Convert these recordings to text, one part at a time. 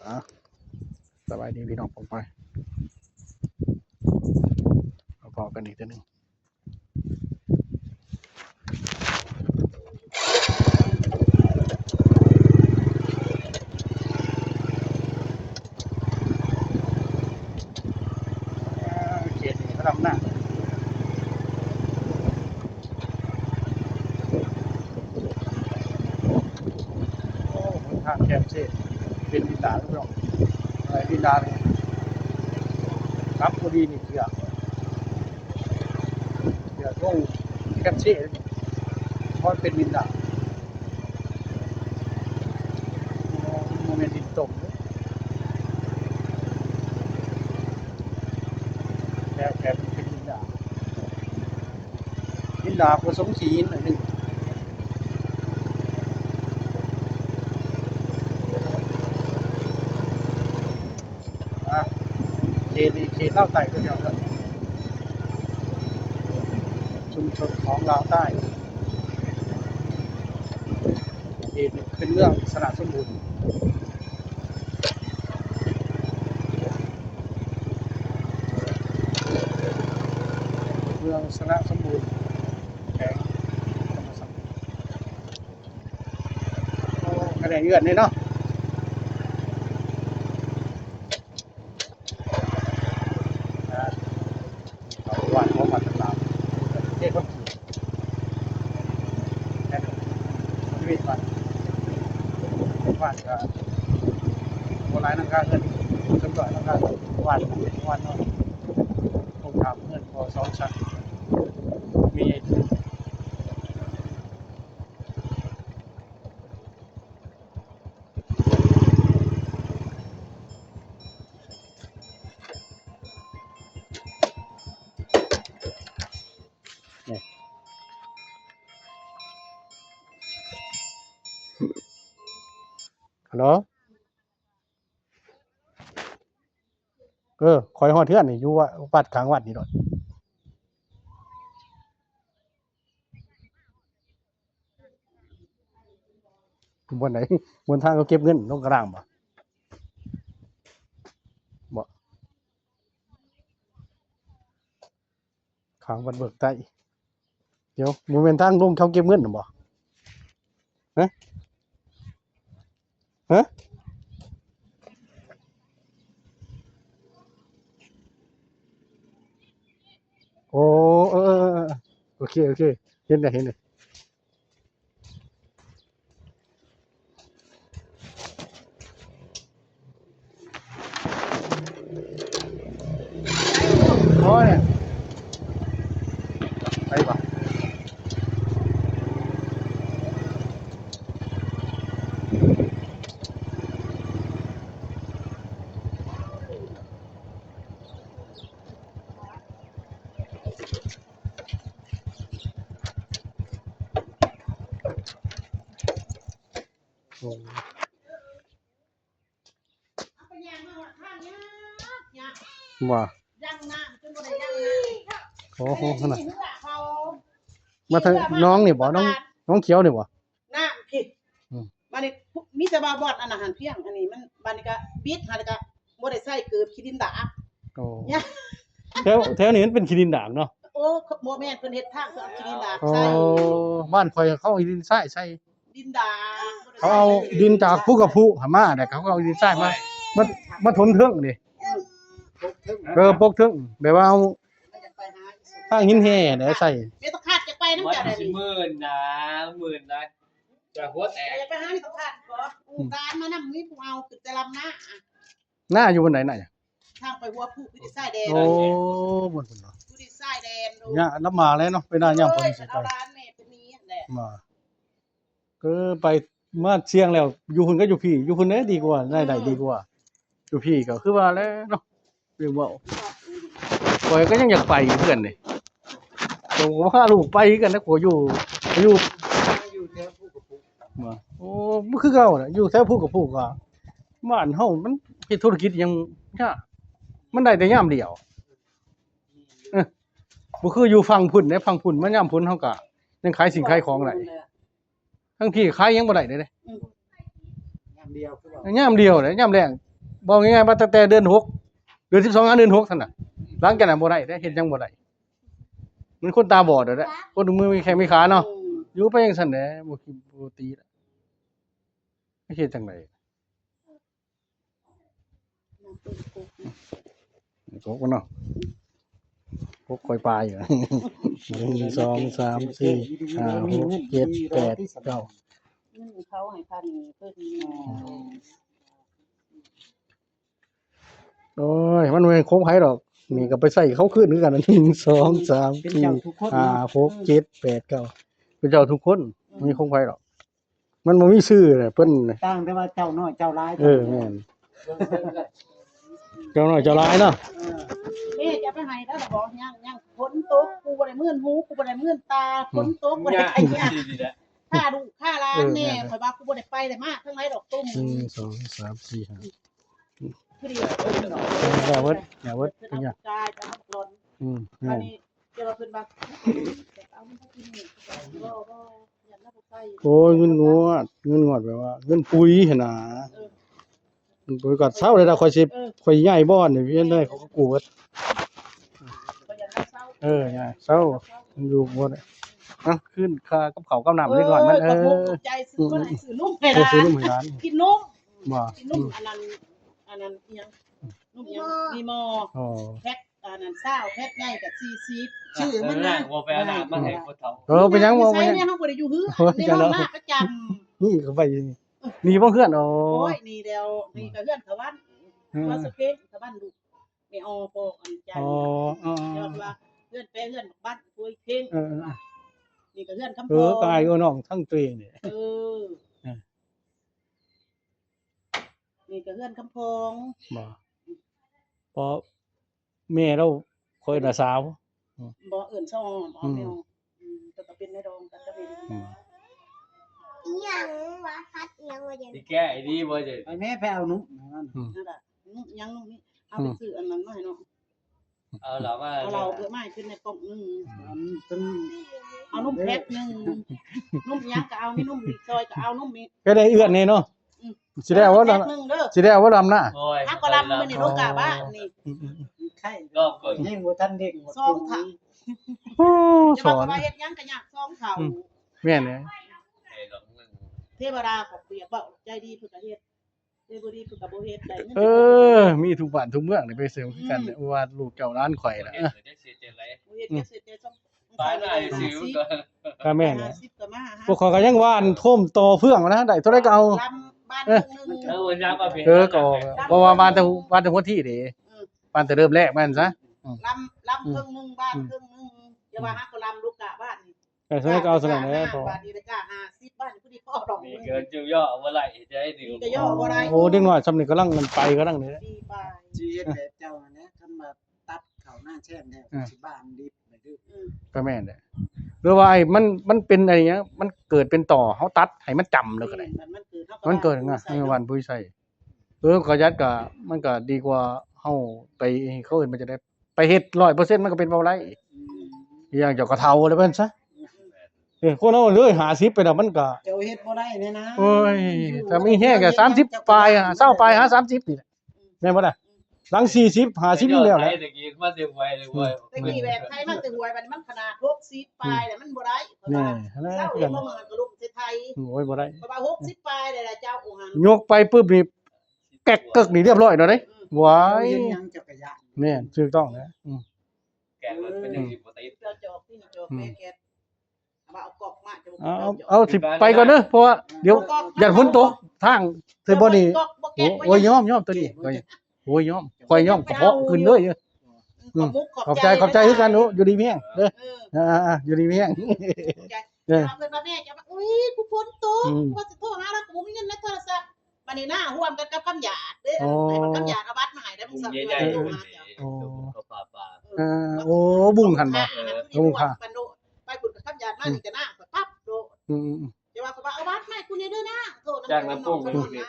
ອ່ະ ສະບາຍດີພີ່ນ້ອງປ້ອງປາຍ ມາພໍ້ກັນອີກເທື່ອໜຶ່ງ. ເຂດນີ້ເຂົາດຳນາ ໂອ້ ຫົນທາງແຄບເຊ ເປັນດິນດານພີ່ນ້ອງ ເອີ ດິນດານ ຂັບບໍ່ດີນີ້ເກືອບ ເກືອບລົງແຄບເຊ ເພາະເປັນດິນດານ ບໍ່ແມ່ນດິນຕົງເດ້ ແຄບ ແຄບເປັນດິນດານ. ກິນດາບປະສົມຂີ້ຫີນໜ້ອຍໜຶ່ງ ອ່າ ເຂດນີ້ເຂດລາວໃຕ້ຄືກັນເດີ ຊຸມຊົນຂອງລາວໃຕ້ ເຂດນີ້ເປັນເມືອງຊະນະສົມບູນ. ເມືອງຊະນະສົມບູນ ແຂວງຈຳປາສັກ ໂອ້ ກະໄດ້ເຮືອນເດ້ເນາະ ອ່າ ເຂົ້າບ້ານຂອງບ້ານຕ່າງໆ ເຂດຄົນຈີນ ແຕ່ຊີວິດບ້ານ ບ້ານກະບໍ່ຫຼາຍຫຼັງຄາເຮືອນ ສ່ວນໜ້ອຍຫຼັງຄາ ບ້ານເປັນບ້ານນ້ອຍ ໂຄງການເຮືອນກໍສອງຊັ້ນ ມີ ຮັລໂຫຼ ເອີ ຂ້ອຍຮອດເຮືອນນີ້ ຢູ່ວັດ ຂ້າງວັດນີ້ໂລດ. ບ່ອນໃດ? ບ່ອນທາງເຂົາເກັບເງິນລົງກະດາງບໍ່? ບໍ່ ຂ້າງວັດເບີກໃຕ້. ດຽວ ບໍ່ແມ່ນທາງລົງເຂົາເກັບເງິນຫັ້ນບໍ່? ຮະ? ຮະ? ໂອ້ ເອີ ເອີ ເອີ ເອີ ໂອເຄ ໂອເຄ ເຫັນແລ້ວ ເຫັນແລ້ວ. ໂອ້ຍ ໄປບໍ່? ໂອ້ ວ່າ ໂອ້ໂຫ ຂະໜາດ ມາທາງໜອງນີ້ບໍ່? ໜອງ ໜອງຂຽວນີ້ບໍ່? ນ້ຳພີ້ ອືມ ບາດນີ້ມີແຕ່ວ່າບ່ອນອັນນັ້ນຫັ້ນພຽງ ອັນນີ້ມັນ ບາດນີ້ກະບິດຫັ້ນ ແລ້ວກະບໍ່ໄດ້ໃສ່ເກີບ ຂີ້ດິນດາກ. ໂອ້ ແຖວ ແຖວນີ້ມັນເປັນຂີ້ດິນດາກເນາະ. ໂອ້ ບໍ່ແມ່ນ ເພິ່ນເຮັດທາງເພື່ອເອົາຂີ້ດິນດາກໃສ່. ໂອ້ ບ້ານຂ້ອຍເຂົາເອົາຫີນຊາຍໃສ່ ດິນດາ ເຂົາເອົາດິນຈາກພູກະພຸຫັ້ນມາ ແລ້ວເຂົາກໍເອົາດິນຊາຍມາ ມາ ມາຖົມເທິງເດ້. ເອີ ປົກເທິງ ແບບວ່າເອົາທາງຫີນແຮ່ແຫຼະໃສ່. ເມຕະຄາດຈະໄປນຳເຈົ້າໄດ໋ ຊິໝື່ນນະ ໝື່ນນະ ຈະຫົວແຕກ. ໄປຫາເມຕະຄາດບໍ່? ອືມ ການມານຳ ມີຜູ້ເອົາຂຶ້ນແຕ່ລຳນາ. ນາຢູ່ບ່ອນໃດນະ? ທາງໄປຫົວພູ ຢູ່ທີ່ຊາຍແດນ. ໂອ້ ບ່ອນພຸ້ນເນາະ ຢູ່ທີ່ຊາຍແດນ. ຍາລຳບາກແຫຼະເນາະ ໄປນາຍາມຝົນຊິໄປ. ເອົາຫຼານແມ່ໄປນີ້ແຫຼະ ມາ ເອີ ໄປມາສ່ຽງແລ້ວ ຢູ່ພຸ້ນກັບຢູ່ພີ້ ຢູ່ພຸ້ນເດ້ດີກວ່າ ລາຍໄດ້ດີກວ່າ. ຢູ່ພີ້ກໍຄືວ່າແຫຼະເນາະ ເລື່ອງເວົ້າ ຂ້ອຍກໍຍັງຢາກໄປຢູ່ເຮືອນເດ້ ກໍພາລູກໄປຄືກັນນະ. ຂ້ອຍຢູ່ ຢູ່ ຢູ່ແຖວພູກະພຸ ວ່າ ໂອ້ ມັນຄືເກົ່າແຫຼະ ຢູ່ແຖວພູກະພຸກໍ ບ້ານເຮົາມັນເຮັດທຸລະກິດຫຍັງຍາກ ມັນໄດ້ແຕ່ຍາມດຽວ. ເອີ ບໍ່ຄືຢູ່ຝັ່ງພຸ້ນເດ້ ຝັ່ງພຸ້ນມາຍາມຝົນເຮົາກໍຍັງຂາຍສິ່ງຂາຍຂອງໄດ້. ທັງພີ້ຂາຍຫຍັງບໍ່ໄດ້ເດ້. ອືມ ຍາມດຽວຄືວ່າ ຍາມດຽວເດ້ ຍາມແລ້ງ ເວົ້າງ່າຍໆ ວ່າຕັ້ງແຕ່ເດືອນຫົກ ເດືອນສິບສອງຫາເດືອນຫົກຊັ້ນນະ ຫຼັງຈາກນັ້ນບໍ່ໄດ້ເດ້ ເຮັດຫຍັງບໍ່ໄດ້ ມັນຄົນຕາບອດແລ້ວ ຄົນມືມີແຂ້ງມີຂາເນາະ ຢູ່ໄປຈັ່ງຊັ້ນແຫຼະ ບໍ່ຄິດບໍ່ຕີແລ້ວ ເຮັດຈັ່ງໃດ ກົກມັນເນາະ ກົກຂ້ອຍປາຢູ່ ໜຶ່ງ ສອງ ສາມ ສີ່ ຫ້າ ຫົກ ເຈັດ ແປດ ເກົ້າ ເງິນເຂົາໃຫ້ພັນເພິ່ນ ໂອ້ຍ ມັນບໍ່ແມ່ນຂອງໃຜດອກ ນີ້ກໍໄປໃຊ້ເຂົາຄືນຄືກັນ ໜຶ່ງ ສອງ ສາມ ສີ່ ຫ້າ ຫົກ ເຈັດ ແປດ ເກົ້າ ເປັນເຈົ້າທຸກຄົນ ບໍ່ມີຂອງໃຜດອກ ມັນບໍ່ມີຊື່ແຫຼະ ເພິ່ນ ຕ່າງແຕ່ວ່າເຈົ້ານ້ອຍເຈົ້າຫຼາຍ ເອີ ແມ່ນ ເຈົ້ານ້ອຍເຈົ້າຫຼາຍເນາະ ເອີ ເອີ ຈະໄປໃຫ້ລາວບໍ່ ຍັງ ຍັງ ຝົນຕົກ ກູບໍ່ໄດ້ມື່ນຫູ ກູບໍ່ໄດ້ມື່ນຕາ ຝົນຕົກບໍ່ໄດ້ ຂ້າລູກຂ້າຫຼານແດ່ ຂ້ອຍວ່າກູບໍ່ໄດ້ໄປໄດ້ມາທາງໃດດອກຕຸ້ມ ໜຶ່ງ ສອງ ສາມ ສີ່ ຫ້າ ຜູ້ດຽວ ແລ້ວເບິດ ແລ້ວເບິດ ເພິ່ນເອົາຜູ້ຊາຍ ເອົາບັກຫຼອນ ອືມ ແມ່ນ ບາດນີ້ ແຕ່ວ່າເພິ່ນວ່າ ແຕ່ເອົາມັນບໍ່ກິນນີ້ ບໍ່ ບໍ່ ຢ້ານລາວບໍ່ໃສ່ ໂອ້ຍ ເງິນງວດ ເງິນງວດແບບວ່າ ເງິນປຸຍຫັ້ນນາ ເອີ ມັນກໍເຊົາແລ້ວ ຂ້ອຍຊິ ເອີ ຂ້ອຍຍ້າຍບ່ອນນີ້ ເຮັດໃດ ເອີ ເຂົາກໍກູ້ເບິດ ເອີ ຍ້າຍ ເຊົາ ມັນຢູ່ບໍ່ໄດ້ ເອົາ ຄືນຄ່າກັບເຂົ້າກັບນ້ຳ ເອີ ເລັກນ້ອຍມັນ ເອີ ຂອບໃຈ ຊື້ ເອີ ຊື້ນົມໃຫ້ຫຼານ ຊື້ນົມໃຫ້ຫຼານ ກິນນົມ ບໍ່ ກິນນົມ ອືມ ອັນນັ້ນ ອັນນັ້ນອີ່ຫຍັງ ນົມອີ່ຫຍັງ ມີມໍ່ ອໍ ແພັກ ອັນນັ້ນ ຊາວ ແພັກໃຫຍ່ກໍສີ່ສິບ ຊື້ມັນນະ ບໍ່ໄປເອົານ້ຳມາໃຫ້ຜູ້ເຖົ້າ ເອີ ເປັນຫຍັງບໍ່ ຢູ່ໃສແດ່ ເຮົາບໍ່ໄດ້ຢູ່ເຮືອນ ເອີ ເດ້ ເຮົາມາປະຈຳ ນີ້ກໍໄປ ນີ້ບໍ່ເຮືອນ ອໍ ໂອ້ຍ ນີ້ແລ້ວ ນີ້ກໍເຮືອນຂະວັນ ເອີ ມາສະເພງຂະວັນລູກ ແມ່ອໍ ພໍ່ອັນໃຈ ອໍ ເອີ ແຕ່ວ່າເຮືອນແປເຮືອນບັກບ້ານໂພຍເພັງ ເອີ ນີ້ກໍເຮືອນຄຳ ເອີ ພອງ ກໍອ້າຍເອື້ອຍນ້ອງທັງຕົວເອງນີ້ ເອີ ເອີ ນີ້ກໍເຮືອນຄຳພອງ ບໍ່ ເພາະ ແມ່ລາວຂ້ອຍໜ້າສາວ ອືມ ບໍ່ ເອີ້ນສາວ ອືມ ແມ່ ອືມ ເພິ່ນກໍເປັນນາຍດອງກັນກັບແມ່ ອືມ ອີຫຍັງວະ ພັດອີຫຍັງວະ ຊິແກ້ໄອ້ດີບໍ່ເຈົ້າ ໄປແມ່ໄປເອົານຸ້ມ ອືມ ນັ້ນລະ ນຸ້ມອີຫຍັງນຸ້ມນີ້ ເອົາໄປ ອືມ ຊື້ອັນນັ້ນມາໃຫ້ນ້ອງ ເອົາເຫຼົ້າມາ ເອົາເຫຼົ້າເພື່ອມາໃຫ້ເພິ່ນໃນກ່ອງໜຶ່ງ ອືມ ເອົານົມແພັກໜຶ່ງ ນົມອີຫຍັງກໍເອົາ ມີນົມອີກຊອຍກໍເອົາ ນົມມີ ກໍໄດ້ເອື້ອນແດ່ເນາະ ອືມ ຊິໄດ້ເອົາບໍ່ ແພັກໜຶ່ງເດີ ຊິໄດ້ເອົາບໍ່ ດຳນາ ໂອ້ຍ ຫາກໍລຳມື້ນີ້ ໂລກາບ້ານນີ້ ອືມໆໆ ໄຂ້ ລອບເບິ່ງ ຍັງບໍ່ທັນເດ້ງ ສອງເທົ່າ ໂອ້ ສອນ ແຕ່ວ່າເຮັດຫຍັງກໍຍາກ ສອງເທົ່າ ອືມ ແມ່ນແຫຼະ ເທວະດາຂອງປຽກເວົ້າໃຈດີເພິ່ນກໍເຮັດ ໃຈບໍ່ດີເພິ່ນກໍບໍ່ເຮັດ ໄດ້ເງິນ ເອີ ມີທຸກບ້ານທຸກເມືອງນີ້ ໄປເຊິ່ງຄືກັນ ອືມ ວ່າລູກເຈົ້າຫຼານຂ້ອຍລະ ເຮັດແຕ່ເສຍໃຈຫຼາຍ ບໍ່ເຮັດ ອືມ ກໍເສຍໃຈ ປານນັ້ນຊື້ມັນກໍ ກໍແມ່ນແຫຼະ ຫ້າສິບກໍມາ ພວກຂ້ອຍກໍຍັງວ່າໂທມຕໍ່ເຟືອງນະ ໄດ້ເທົ່າໃດກໍເອົາ ລຳບ້ານ ເອີ ໜຶ່ງ ເອີ ເອີ ກໍອອກ ເພາະວ່າມາແຕ່ ມາແຕ່ຫົວທີເດ້ ເອີ ມາແຕ່ເລີ່ມແລກແມ່ນຊະ ອືມ ລຳ ລຳເຄິ່ງໜຶ່ງ ບ້ານເຄິ່ງໜຶ່ງ ຢ່າວ່າຫາກໍລຳລູກກະບ້ານນີ້ ເອີ ເທົ່າໃດກໍເອົາເທົ່ານັ້ນແຫຼະ ບາດນີ້ລະກະຫ້າສິບ ບ້ານຜູ້ທີ່ພໍດອກ ນີ້ກໍຢູ່ຍໍບໍ່ໄດ້ ເຮັດໃດນີ້ ນີ້ກໍຍໍບໍ່ໄດ້ ໂອ້ ເດັກນ້ອຍຊ່ຳນີ້ກຳລັງໄປກຳລັງນີ້ ດີປາຍ ຊິເຮັດແບບເຈົ້າຫັ້ນແຫຼະ ຄັນວ່າ ຕັດເຂົ້ານາແຊມແລ້ວ ອ່າ ຊິບານດິບໄປເດີ ອືມ ກໍແມ່ນແຫຼະ ຫຼືວ່າໄອ້ມັນ ມັນເປັນໄອ້ຫຍັງ ມັນເກີດເປັນຕໍ່ ເຮົາຕັດໃຫ້ມັນຈຳເລີຍກໍໄດ້ ແມ່ນ ມັນເກີດ ເຮົາກໍ ມັນເກີດ ວ່າ ງາ ໃສ່ ໃຫ້ຫວານປຸ໋ຍໃສ່ ເອີ ກໍຍັດກໍ ມັນກໍດີກວ່າເຮົາໄປ ເຂົາເອີ້ນວ່າຈັ່ງໃດ ໄປເຮັດຮ້ອຍເປີເຊັນ ມັນກໍເປັນບໍ່ໄດ້ ອືມ ອີຫຍັງເຈົ້າກໍເຖົ້າແລ້ວເພິ່ນຊະ ອືມ ເອີ ຄົນເຮົາເລີຍຫ້າສິບໄປແລ້ວ ມັນກໍ ເຈົ້າເຮັດບໍ່ໄດ້ແນ່ນະ ໂອ້ຍ ຖ້າມີແຮງກໍສາມສິບປາຍ ຊາວປາຍຫາສາມສິບນີ້ແຫຼະ ແມ່ນບໍ່ລະ ຫຼັງສີ່ສິບ ຫ້າສິບນີ້ແລ້ວແຫຼະ ແຕ່ກີ້ມາແຕ່ຫ້ວຍເລີຍ ອືມ ເວົ້ຍ ແຕ່ກີ້ແບບໄທມາແຕ່ຫ້ວຍ ບັດນີ້ມັນຂະໜາດຫົກສິບປາຍແລ້ວ ມັນບໍ່ໄດ້ ເພາະວ່າ ແມ່ນ ເຊົາເອງ ເພາະວ່າມັນກໍລົງໃສ່ໄທ ໂອ້ຍ ບໍ່ໄດ້ ເພາະວ່າຫົກສິບປາຍແລ້ວລະເຈົ້າ ໂອ້ຫັ້ນ ຍົກໄປປຶບນີ້ ແກກເກີກນີ້ລຽບຮ້ອຍແລ້ວເດ້ ອືມ ວ້າຍ ເຮັດຫຍັງຈັກກະຍານ ແມ່ນ ຖືກຕ້ອງແລ້ວ ອືມ ແກກມັນເປັນຈັ່ງຊີ້ບໍ່ຕິດ ເຈົ້າຈອກທີ່ຈອກ ອືມ ແມ່ແກ ເອົາ ເອົາ ເອົາ ຊິໄປກ່ອນເດີ ເພາະວ່າດຽວຢ້ານຝົນຕົກທາງ ເຊີບໍ່ນີ້ ໂອ້ຍ ຍອມ ຍອມຕົວນີ້ ໂອ້ຍ ຍອມ ຂ້ອຍຍອມ ກະເພາະຂຶ້ນເລີຍ ອືມ ຂອບໃຈ ຂອບໃຈຄືກັນ ໂອ້ ຢູ່ດີມີແຮງເດີ ເອີ ອ່າໆ ຢູ່ດີມີແຮງ ເອີ ເພິ່ນວ່າແມ່ຈະວ່າ ໂອ້ຍ ກູຝົນຕົກ ອືມ ວ່າຊິໂທຫາລາວ ກູບໍ່ມີເງິນໃນໂທລະສັບ ບັດນີ້ນາຮ່ວມກັນກັບຄຳຢາດເດ້ ອໍ ໃຫ້ບັກຄຳຢາດເອົາບັດມາໃຫ້ໄດ້ ມື້ເຊົ້າ ໃຫຍ່ໆ ໂທຫາເຈົ້າ ອໍ ເຂົາພາປາ ເອີ ໂອ້ ບຸ້ງຫັ້ນບໍ່ ເອີ ບຸ້ງພາ ໄປບຸ້ງກັບຄຳຢາດມາ ອືມ ນີ້ກໍນາກໍປັບໂລດ ອືມໆໆ ແຕ່ວ່າເຂົາວ່າເອົາບັດມາໃຫ້ກູແດ່ເດີນາ ໂທນຳ ຈ້າງນຳປຸ້ງຢູ່ນີ້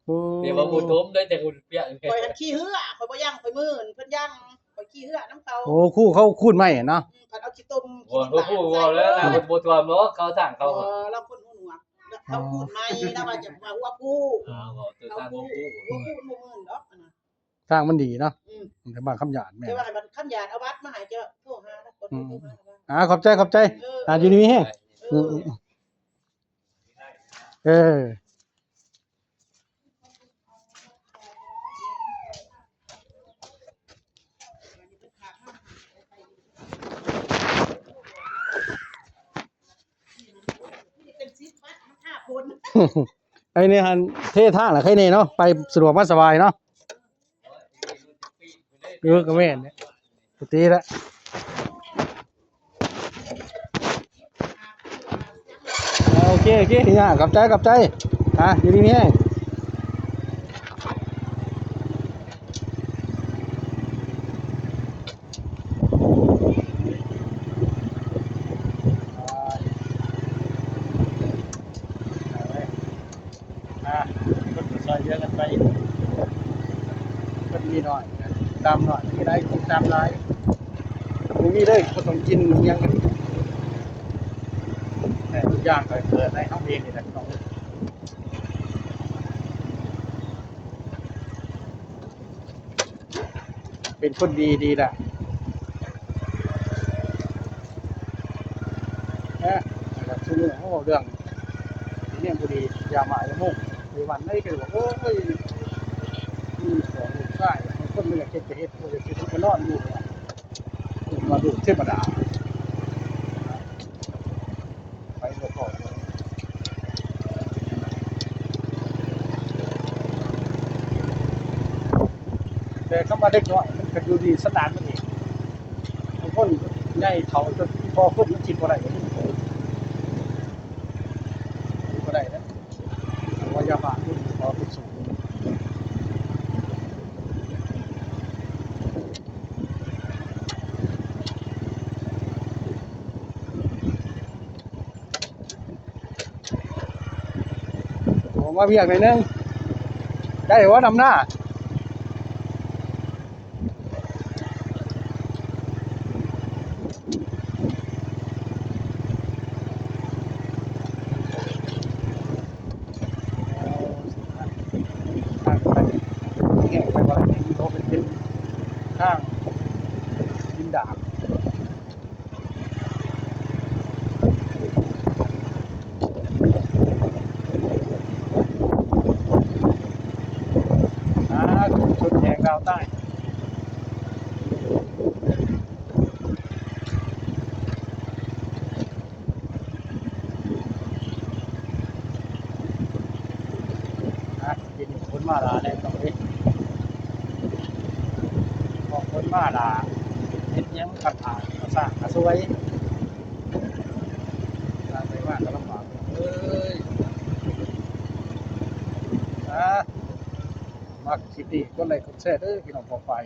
ໂອ້ ເດວ່າບໍ່ຖົມໄດ້ແຕ່ຄຸນປຽກ ຂ້ອຍຫັ້ນຂີ່ເຮືອ ຂ້ອຍບໍ່ຍ່າງ ຂ້ອຍເມີນ ເພິ່ນຍ່າງ ຂ້ອຍຂີ່ເຮືອນຳເຂົາ ໂອ້ ຄູເຂົາຄູນໄມ້ຫັ້ນເນາະ ອືມ ເພິ່ນເອົາຂີ້ຕົມ ໂອ້ ຂີ້ດິນ ເຂົາຄູເວົ້າແລ້ວນະ ເພິ່ນບໍ່ຖ້ວມດອກ ເຂົາທາງເຂົາ ເອີ ລາວຄົນຫູໜວກ ເຂົາຄູນໄມ້ ລາວວ່າຈະວ່າຫົວຄູ ອ່າ ເວົ້າຄືທາງຫົວຄູ ຫົວຄູນບໍ່ເມີນດອກ ທາງມັນດີເນາະ ອືມ ແຕ່ບ້ານຄຳຫຍາດແມ່ນ ແຕ່ວ່າໃຫ້ບ້ານຄຳຫຍາດເອົາບັດມາໃຫ້ ເຈົ້າໂທຫານະ ຄົນ ອືມ ໂທມາ ອ່າ ຂອບໃຈ ຂອບໃຈ ເອີ ອ່າ ຢູ່ດີມີແຮງ ເອີ ອືມ ເອີ ໄອ້ນີ້ຫັ້ນເທທາງລະໄຄແນ່ເນາະ ໄປສະດວກມາສະບາຍເນາະ. ເອີ ກໍແມ່ນແຫຼະ ປົກກະຕິລະ ເອີ ໂອເຄ ໂອເຄ ຍາ ຂອບໃຈ ຂອບໃຈ ອ່າ ຢູ່ດີມີແຮງ. ອ່າ ເພິ່ນກໍຊ່ອຍເຫຼືອກັນໄປ ເພິ່ນມີໜ້ອຍກໍຕາມໜ້ອຍ ມີຫຼາຍກິນຕາມຫຼາຍ ບໍ່ມີເລີຍກໍຕ້ອງກິນຫຍັງ ແຕ່ທຸກຢ່າງກໍເກີດໃນເຮົາເອງນີ້ແຫຼະ ພີ່ນ້ອງເອີຍ. ເປັນຄົນດີດີລະ ເອີ ແລ້ວກໍຊຸມື້ເຮົາເວົ້າເລື່ອງເນຍບໍ່ດີ ຢ່າມາຢ່າໂມ ໄປວັນໃດກໍວ່າ ໂອ້ຍ ມີສອງລູກຊາຍ ບາງຄົນມັນກໍເຮັດກໍເຮັດ ບໍ່ຢາກເຮັດກໍນອນຢູ່ ວ່າລູກເທວະດາ. ໄປບໍ່ພໍ ແຕ່ຄຳວ່າເດັກນ້ອຍ ມັນກໍຢູ່ທີ່ສັນດານມັນເອງ ບາງຄົນໃຫຍ່ເຖົ້າຈົນພໍຄົນມັນຄິດບໍ່ໄດ້ ຄິດບໍ່ໄດ້ນະ ເພາະວ່າຢ່າບາດ ຂໍຂຶ້ນສູງ. ໂອ້ ມາວຽກໜ້ອຍໜຶ່ງ ໄດ້ບໍ່ນຳໜ້າ? ທາງໄປ ແຍກໄປວ່າເປັນທາງດິນດານ. ອ່າ ຊຸມຊົນແຂກລາວໃຕ້ ອ່າ ປີນີ້ຄົນມາຫຼາຍແລ້ວ ຕ້ອງເຮັດ ເພາະຄົນມາຫຼາຍ ເຮັດຫຍັງກໍຖ້າ ກໍສ້າງກໍສວຍ ສ້າງໄປມາກໍລຳບາກເອີຍ. ອ່າ ມັກຄລິບນີ້ ກົດໄລກ໌ ກົດແຊເດີພີ່ນ້ອງປ້ອງປາຍ.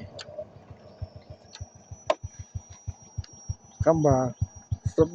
ຄຳວ່າສະບາ